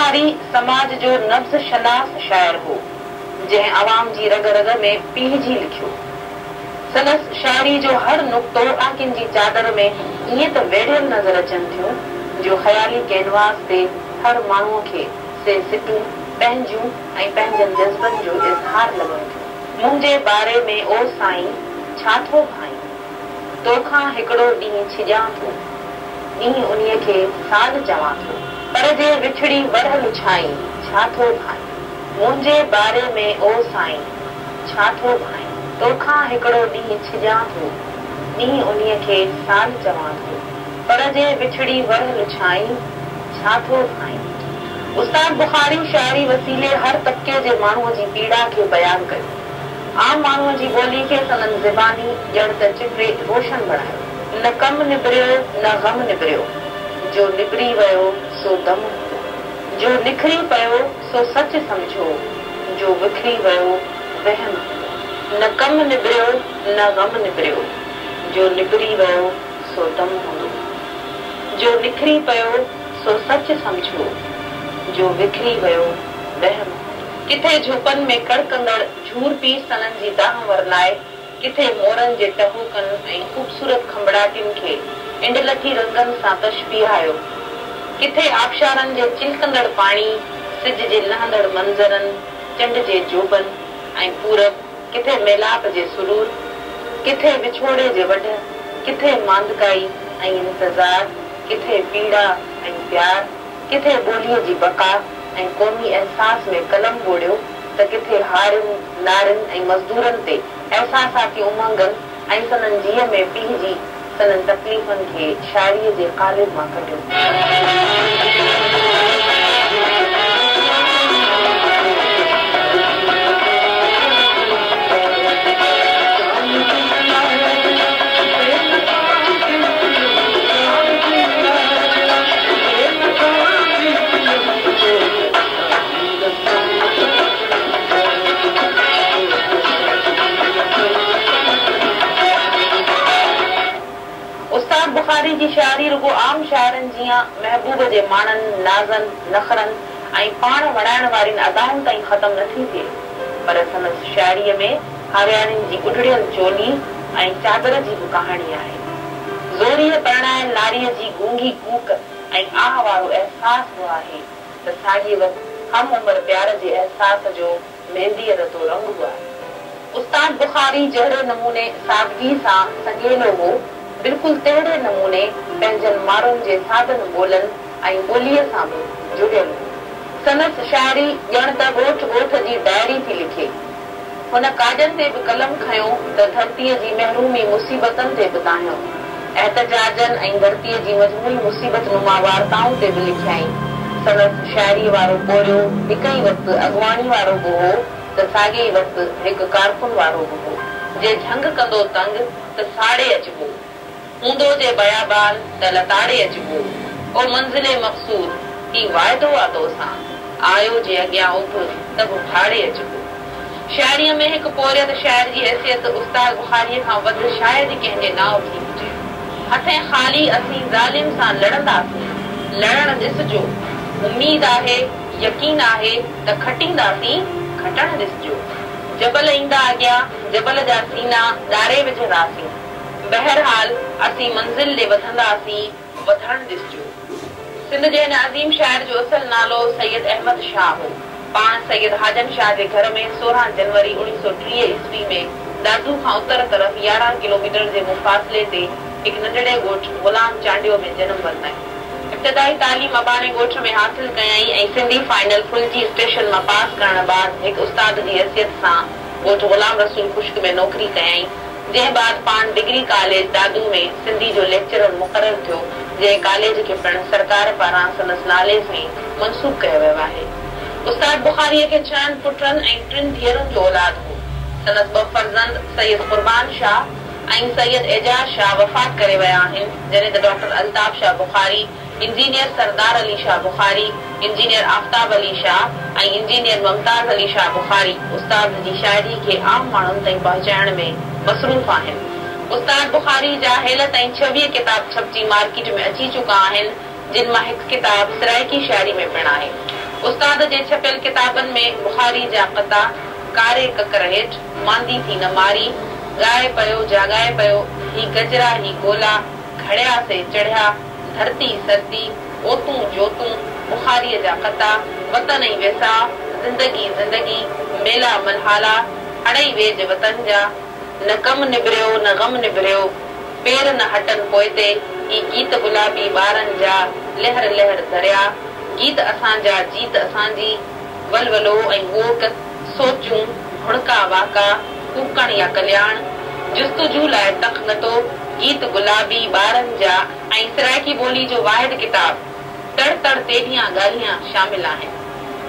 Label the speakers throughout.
Speaker 1: بخاري سماج جو نبض شناس شاعر هو، جنهن عوام جي رڳ رڳ ۾ پيهجي لکيو. سندس شاعري جو هر نقطو اکين جي چادر ۾ ائين ته ويڙهيل نظر اچن ٿيون، جو خيالي ڪينواس تي هر ماڻهوء کي سي سٽون پنهنجون ۽ پنهنجن جذبن جو اظهار لڳن ٿيون. منهنجي باري ۾ او سائين، ڇا ٿو ڀائين؟ توکان هڪڙو ڏينهن ڇڄان ٿو. ڏينهن انهيء کي سال چوان ٿو. پر جي وڇڙي ورهه لڇائين، ڇا ٿو ڀائين؟ منهنجي باري ۾ او سائين، ڇا ٿو ڀائين؟ توکان هڪڙو ڏينهن ڇڄان ٿو. ڏينهن انهيء کي سال چوان ٿو. پر جي وڇڙي ورهه لڇائين، ڇا ٿو ڀائين؟ استاد بخاري شاعري وسيلي هر طبقي جي ماڻهوء جي پيڙا کي بيان ڪيو. عام ماڻهوء جي ٻولي کي سندن زباني ڄڻ ته چٽي روشن بڻايو. نه ڪم نبريو نه غم نبريو، جو نبري ويو سو دم هوندو. جو نکري پيو سو سچ سمجهو، جو وکري ويو وهم هوندو. نه ڪم نبريو نه غم نبريو، جو نبري ويو سو دم هوندو. جو نکري پيو سو سچ سمجهو، جو وکري ويو وهم هوندو. ڪٿي جهوپن ۾ ڪڙڪندڙ جهور پي سنن جي دانهن ورنائي، ڪٿي مورن جي ٽهوڪن ۽ خوبصورت کنڀڙاٽين کي انڊلٺي رنگن سان تشبيهايو، ڪٿي آبشارن جي چلڪندڙ پاڻي، سج جي لهندڙ منظرن، چنڊ جي جوڀن ۽ پورب، ڪٿي ميلاپ جي سرور، ڪٿي وڇوڙي جي وڍ، ڪٿي ماندڪائي ۽ انتظار، ڪٿي پيڙا ۽ پيار، ڪٿي ٻوليء جي بقا ۽ قومي احساس ۾ قلم ٻوڙيو ته ڪٿي هارين، نارين ۽ مزدورن تي احساساتي امنگن ۽ سندن جيء ۾ پيهجي سندن تڪليفن کي شاعريء جي قالب مان ڪڍيو. استاد بخاري جي شاعري رڳو عام شاعرن جيان محبوب جي ماڻن، نازن، نخرن ۽ پاڻ وڻائڻ وارين ادائن تائين ختم نٿي ٿئي، پر سندس شاعريء ۾ هارياڻين جي اڍڙيل چولي ۽ چادر جي به ڪهاڻي آهي. زوريء پرڻايل ناريء جي گونگي ڪوڪ ۽ آهه وارو احساس به آهي ته ساڳئي وقت هم عمر پيار جي احساس جو مينديء رتو رنگ به آهي. استاد بخاري جهڙي نموني سادگي سان سنگيلو هو، بلڪل تهڙي نموني پنهنجن مارون جي سادن ٻولن ۽ ٻوليء سان به جڙيل هو. سندس شاعري ڄڻ ته ڳوٺ ڳوٺ جي ڊائري ٿي لکي. هن ڪاڄن تي به قلم کنيو ته ڌرتيء جي محرومي مصيبتن تي به دانهيو. احتجاجن ۽ ڌرتيء جي مجموعي مصيبت نما وارتائن تي به لکيائين. سندس شاعريء وارو پورهيو هڪ ئي وقت اڳواڻي وارو به هو ته ساڳئي ئي وقت هڪ ڪارڪن وارو به هو. جي جهنگ ڪندو تنگ ته ساڙي اچبو. هوندو جي بيابان ته لتاڙي اچبو. او منزل مقصود هي واعدو آ توسان. آيو جي اڳيان اڀ ته به ڦاڙي اچبو. شاعريء ۾ هڪ پورهيت شاعر جي حيثيت استاد بخاريء کان وڌ شايد ئي ڪنهن جي نانء ٿي هجي. هٿين خالي اسين ظالم سان لڙنداسين، لڙڻ ڏسجو. اميد آهي، يقين آهي ته کٽينداسين، کٽڻ ڏسجو. جبل ايندا اڳيان، جبل جا سينا ڏاري وجهنداسين. بهرحال اسين منزل ڏي وڌنداسين، وڌڻ ڏسجو. سنڌ جي هن عظيم شاعر جو اصل نالو سيد احمد شاهه هو. پاڻ سيد حاجن شاهه جي گهر ۾ 16 جنوري 1930 عيسوي ۾ دادو کان اتر طرف 11 ڪلوميٽر جي مفاصلي تي هڪ ننڍڙي ڳوٺ غلام چانڊيو ۾ جنم ورتائين. ابتدائي تعليم اباڻي ڳوٺ ۾ حاصل ڪيائين ۽ سنڌي فائنل ڦلجي اسٽيشن مان پاس ڪرڻ بعد هڪ استاد جي حيثيت سان ڳوٺ غلام رسول خشڪ ۾ نوڪري ڪيائين. جنهن بعد پاڻ ڊگري ڪاليج دادو ۾ سنڌي جو ليڪچرر مقرر ٿيو، جنهن ڪاليج کي پڻ سرڪار پاران سندس نالي سان ئي منسوب ڪيو ويو آهي. استاد بخاريء کي ڇهن پٽن ۽ ٽن ڌيئرن جو اولاد هو. سندس ٻه فرزند سيد قربان شاهه ۽ سيد اعجاز شاهه وفات ڪري ويا آهن، جڏهن ته ڊاڪٽر الطاف شاهه بخاري، انجنيئر سردار علي شاهه بخاري، انجنيئر آفتاب علي شاهه ۽ انجنيئر ممتاز علي شاهه بخاري استاد جي شاعري کي عام ماڻهن تائين پهچائڻ ۾ مصروف آهن. استاد بخاري جا هيل تائين 26 ڪتاب ڇپجي مارڪيٽ ۾ اچي چڪا آهن، جن مان هڪ ڪتاب سرائيڪي شاعري ۾ پڻ آهي. استاد جي ڇپيل ڪتابن ۾ بخاري جا قطعا، ڪاري ڪڪر هيٺ، ماندي ٿي نه ماري، ڳائي پيو جاڳائي پيو، هي گجرا هي گولا، گهڙيا سي چڙهيا، ڌرتي سرتي، اوتون جوتون، بخاريء جا قطعا، وطن ۽ ويساهه، زندگي زندگي، ميلا ملهالا، اڙئي ويڄ وطن جا، نه ڪم نبريو نه غم نبريو، پير نه هٽن پوئتي، هي گيت گلابي ٻارن جا، لهر لهر دريا، گيت اسان جا جيت اسان جي، ولولو ۽ ووڪ، سوچون، ڀڻڪا واڪا، ڪوڪڻ يا ڪلياڻ، جستجو لاء تخنتو، گيت گلابي ٻارن جا ۽ سرائيڪي ٻولي جو واحد ڪتاب تڙ تڙ تيڏيان ڳالهيان شامل آهن.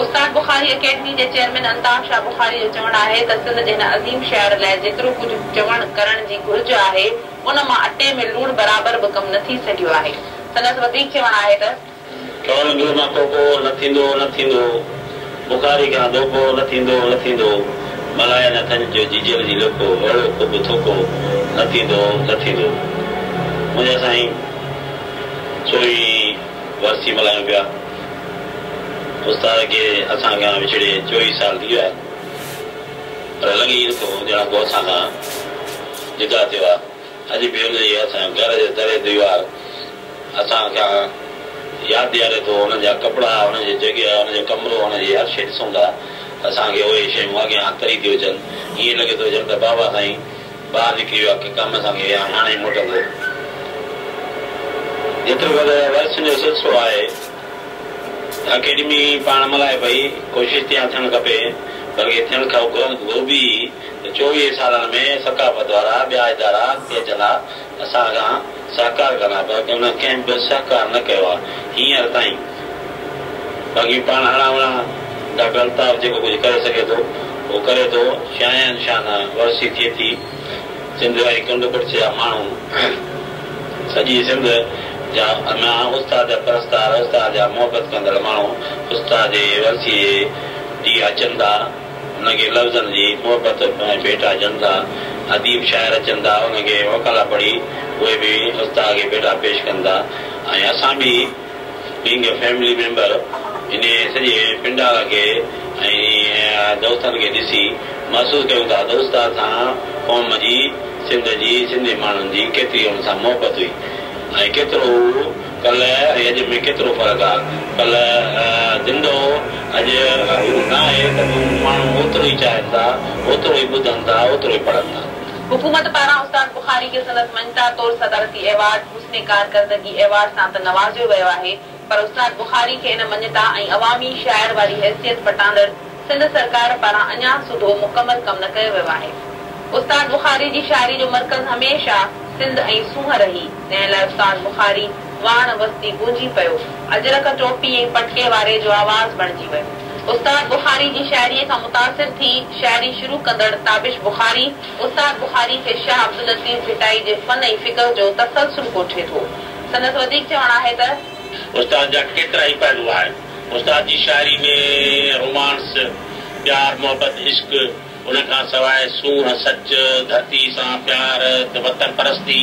Speaker 1: استاد بخاري اڪيڊمي جي چيئرمين الطاف شاهه بخاري جو چوڻ آهي ته سنڌ جي هن عظيم شاعر لاء جيترو ڪجهه چوڻ ڪرڻ جي گهرج آهي ان مان اٽي ۾ لوڻ برابر به ڪم نه ٿي سگهيو آهي. سندس وڌيڪ چوڻ آهي ته.
Speaker 2: ٺهڻ ٻيو نه ڪوڪو نه ٿيندو نه ٿيندو بخاري کان ڌوڪو نه ٿيندو نه ٿيندو ملائي نه ٿڃ جو جيجل جي لوڪو اهڙو ڪوبه ٿوڪو نه ٿيندو نه ٿيندو منهنجا سائين چوويهين ورسي ملهايون پيا استاد کي اسان کان وڇڙي 24 سال ٿي ويا پر لڳي ئي نٿو ڄڻ ڪو اسان کان جدا ٿيو آ اڄ به ان جي اسان گهر جي در ديوار اسان کان ياد ڏياري ٿو، انهن جا ڪپڙا، انهن جي جڳهه، انهن جو ڪمرو، انهن جي هر شيء ڏسون ٿا، اسان کي اهي شيون اڳيان تري ٿيون اچن، ائين لڳي ٿو ڄڻ ته بابا سائين ٻاهر نڪري ويو آهي ڪنهن ڪم سان يا هاڻي ئي موٽندو. جيترو قدر ورسين جو سلسلو آهي ته اڪيڊمي پاڻ ملهائي پئي، ڪوشش ته اها ٿيڻ کپي، بلڪه ٿيڻ گهربي ته 24 سالن ۾ ثقافت وارا ٻيا ادارا اڳتي اچن ها، اسان کان سهڪار ڪن ها پر انهن ڪنهن به سهڪار نه ڪيو آهي هينئر تائين. باقي پاڻ هڙان وڙان ڊاڪٽر الطاف جيڪو ڪجهه ڪري سگهي ٿو اهو ڪري ٿو. شايان شان ورسي ٿئي ٿي. سنڌ ۽ ڪنڊ ڪڙڇ جا ماڻهو سڄي سنڌ جا استاد جا پرستار استاد جا محبت ڪندڙ ماڻهو استاد جي ورسي جي ڏينهن اچن ٿا. ان کي لفظن جي محبت ۽ ڀيٽا ڏين ٿا. اديب شاعر اچن ٿا ان کي مقالا پڙهي اهي به استاد کي ڀيٽا پيش ڪن ٿا ۽ اسان به بينگ اي فيملي ميمبر انهي سڄي پنڊال کي ۽ دوستن کي ڏسي محسوس ڪيون ٿا ته استاد سان قوم جي سنڌ جي سنڌي ماڻهن جي ڪيتري ان سان محبت هئي ۽ ڪيترو هو ڪلهه ۽ اڄ ۾ ڪيترو فرق آ. ڪلهه زنده هو، اڄ هو ناهي ته به ماڻهو اوترو ئي چاهين ٿا، اوترو ئي ٻڌن ٿا، اوترو ئي پڙهن ٿا.
Speaker 1: حڪومت پاران استاد بخاري کي سندس مڃتا طور صدارتي ايوارڊ، حسن ڪارڪردگي ايوارڊ سان ته نوازيو ويو آهي پر استاد بخاري کي ان مڃتا ۽ عوامي شاعر واري حيثيت پٽاندڙ سنڌ سرڪار پاران اڃا سوڌو مڪمل ڪم نه ڪيو ويو آهي. استاد بخاري جي شاعري جو مرڪز هميشه سنڌ ۽ سونهن رهي، جنهن لاء استاد بخاري واڻ وستي گونجي پيو، اجرڪ ٽوپي ۽ پٽڪي واري جو آواز بڻجي ويو. استاد بخاري جي شاعريء کان متاثر ٿي شاعري شروع ڪندڙ تابش بخاري، استاد بخاري کي شاهه عبداللطيف ڀٽائي جي فن ۽ فڪر جو تسلسل ڪوٺي ٿو. سندس وڌيڪ چوڻ آهي ته.
Speaker 3: استاد جا ڪيترائي پهلو آهن. استاد جي شاعري ۾ رومانس، پيار، محبت، عشق، ان کان سواء سونهن، سچ، ڌرتي سان پيار، وطن پرستي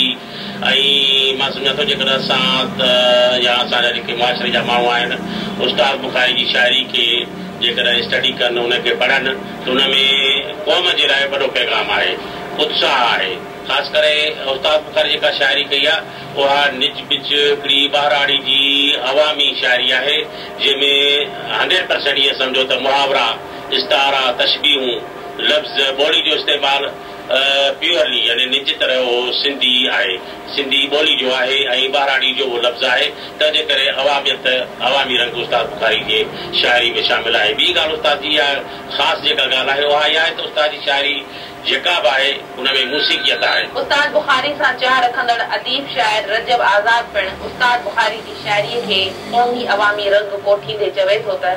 Speaker 3: ۽ مان سمجهان ٿو جيڪڏهن اسان يا اسان جا جيڪي معاشري جا ماڻهو آهن استاد بخاري جي شاعري کي جيڪڏهن اسٽڊي ڪن ان کي پڙهن ته ان ۾ قوم جي لاء وڏو پيغام آهي اتساهه آهي خاص ڪري استاد بخاري جيڪا شاعري ڪئي آهي اها نج پج هڪڙي ٻهراڙي جي عوامي شاعري آهي جنهن ۾ هنڊريڊ پرسينٽ ائين سمجهو ته محاورا، استعارا، تشبيهون، لفظ، ٻولي جو استعمال پيورلي يعني نج طرح اهو سنڌي آهي، سنڌي ٻولي جو آهي ۽ ٻهراڙي جو اهو لفظ آهي، تنهن جي ڪري عواميت، عوامي رنگ استاد بخاري جي شاعري ۾ شامل آهي. ٻي ڳالهه استاد جي اها خاص جيڪا ڳالهه آهي اها اها آهي ته استاد جي شاعري جيڪا به آهي ان ۾ موسيقيت آهي.
Speaker 1: استاد بخاري سان چاهه رکندڙ اديب شاعر رجب آزاد پڻ استاد بخاري جي شاعريء کي قومي عوامي رنگ ڪوٺيندي چوي ٿو ته.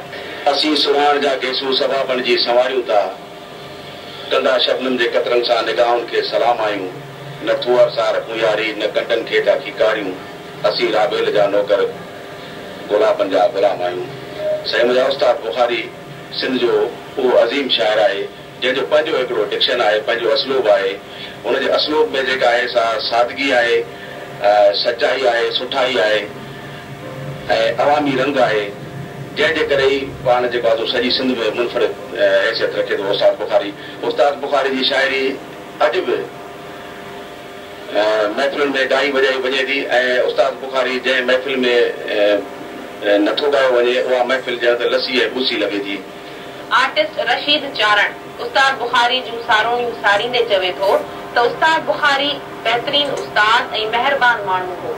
Speaker 4: اسين سرهاڻ جا گيسو صبا بڻجي سنواريون ٿا. ڪنڊا شبنم جي قطرن سان نگاهن کي سلام آهيون. نه ٿوهر سان رکون ياري نه ڪنڊن کي ٿا کيڪاريون. اسين رابيل جا نوڪر گلابن جا غلام آهيون. سائين منهنجا استاد بخاري سنڌ جو اهو عظيم شاعر آهي. جنهن جو پنهنجو هڪڙو ڊڪشن آهي، پنهنجو اسلوب آهي. هن جي اسلوب ۾ جيڪا آهي سا سادگي آهي، سچائي آهي، سٺائي آهي ۽ عوامي رنگ آهي. جنهن جي ڪري ئي پاڻ جيڪو آهي سو سڄي سنڌ ۾ منفرد حيثيت رکي ٿو استاد بخاري. استاد بخاري جي شاعري اڄ به محفلن ۾ ڳائي وڄائي وڃي ٿي ۽ استاد بخاري جنهن محفل ۾ نٿو ڳايو وڃي اها محفل ڄڻ ته لسي ۽ ٻوسي لڳي ٿي.
Speaker 1: آرٽسٽ رشيد چارڻ استاد بخاري جون ساروڻيون ساريندي چوي ٿو ته استاد بخاري بهترين استاد ۽ مهربان ماڻهو هو.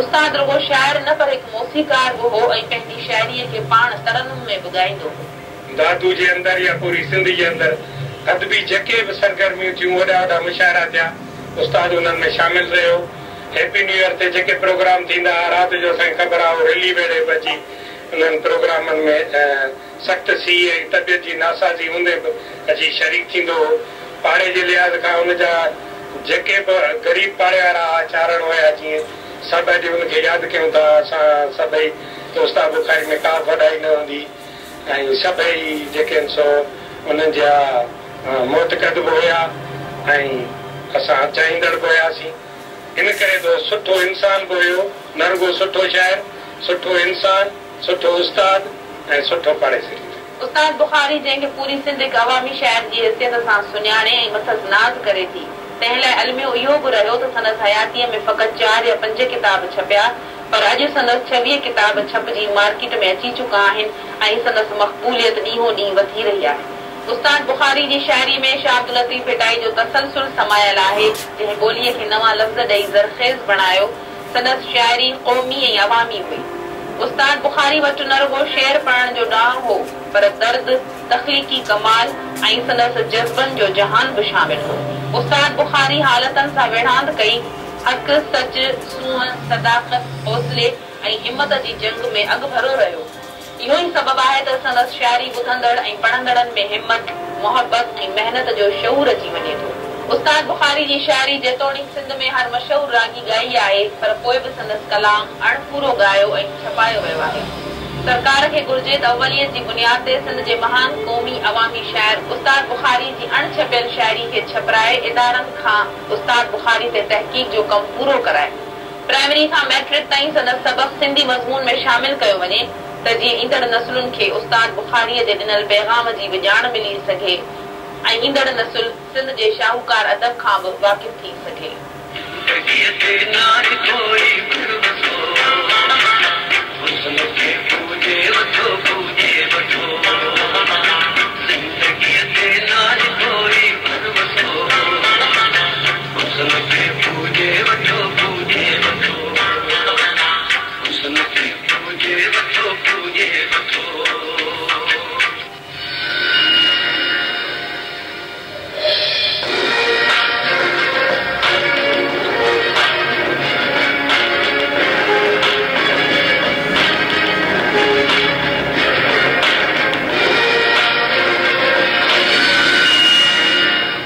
Speaker 1: استاد رڳو شاعر نه پر هڪ موسيقار به هو ۽ پنهنجي شاعريء کي پاڻ ترنم ۾ به ڳائيندو هو.
Speaker 5: دادو جي اندر يا پوري سنڌ جي اندر ادبي جيڪي به سرگرميون ٿيون، وڏا وڏا مشاعرا ٿيا، استاد انهن ۾ شامل رهيو. هيپي نيو ايئر تي جيڪي پروگرام ٿيندا ها، رات جو اسان کي خبر آ هو رلي ويڙهي به اچي انهن پروگرامن ۾ سخت سيء ۽ طبيعت جي ناسازي هوندي به اچي شريڪ ٿيندو هو. پاڙي جي لحاظ کان ان جا جيڪي به غريب پاڙي وارا ها، چارڻ هيا جيئن سڀ اڄ ان کي ياد ڪيون ٿا. اسان سڀئي ته استاد بخاري ۾ ڪا به وڏائي نه هوندي ۽ سڀئي جيڪي آهن سو انهن جا معتقد به هيا ۽ اسان چاهيندڙ به هياسين. ان ڪري ته هو سٺو انسان به هيو، نه رڳو سٺو شاعر، سٺو انسان، سٺو استاد ۽ سٺو پاڙيسري.
Speaker 1: استاد بخاري جنهن کي پوري سنڌ هڪ عوامي شاعر جي حيثيت سان سڃاڻي ۽ مٿس ناز ڪري ٿي، تنهن لاء الميو اهو به رهيو ته سندس حياتيء ۾ فقط چار يا پنج ڪتاب ڇپيا، پر اڄ سندس 26 ڪتاب ڇپجي مارڪيٽ ۾ اچي چڪا آهن ۽ سندس مقبوليت ڏينهون ڏينهن وڌي رهي آهي. استاد بخاري جي شاعريء ۾ شاهه عبداللطيف ڀٽائي جو تسلسل سمايل آهي، جنهن ٻوليء کي نوان لفظ ڏئي زرخيز بڻايو. سندس شاعري قومي ۽ عوامي هئي. استاد بخاري وٽ نه رڳو شعر پڙهڻ جو ڏانء هو، پر درد، تخليقي ڪمال ۽ سندس جذبن جو جهان به شامل هو. استاد بخاري حالتن سان ويڙهاند ڪئي، حق، سچ، سونهن، صداقت، حوصلي ۽ همت جي جنگ ۾ اڳڀرو رهيو. اهو ئي سبب آهي ته سندس شاعري ٻڌندڙ ۽ پڙهندڙن ۾ همت، محبت ۽ محنت جو شعور اچي وڃي ٿو. استاد بخاري جي شاعري جيتوڻيڪ سنڌ ۾ هر مشهور راڳي ڳائي آهي، پر پوء به سندس ڪلام اڻپورو ڳايو ۽ ڇپايو ويو آهي. سرڪار کي گهرجي ته اوليت جي بنياد تي سنڌ جي مهان قومي عوامي شاعر استاد بخاري جي اڻ ڇپيل شاعري کي ڇپرائي ادارن کان استاد بخاري تي تحقيق جو ڪم پورو ڪرائي. پرائمري کان مئٽرڪ تائين سندس سبق سنڌي مضمون ۾ شامل ڪيو وڃي ته جيئن ايندڙ نسلن کي استاد بخاريء جي ڏنل پيغام جي به ڄاڻ ملي سگهي ۽ ايندڙ نسل سنڌ جي شاهوڪار ادب کان به واقف ٿي سگهي.
Speaker 6: زندگيء تي ناهي ڪوئي ڀروسو، حسن کي پوڄي وٺو پوڄي وٺو، زندگيء تي ناهي ڪوئي ڀروسو. حسن کي پوڄي وٺو پوڄي وٺو، حسن کي پوڄي وٺو پوڄي وٺو.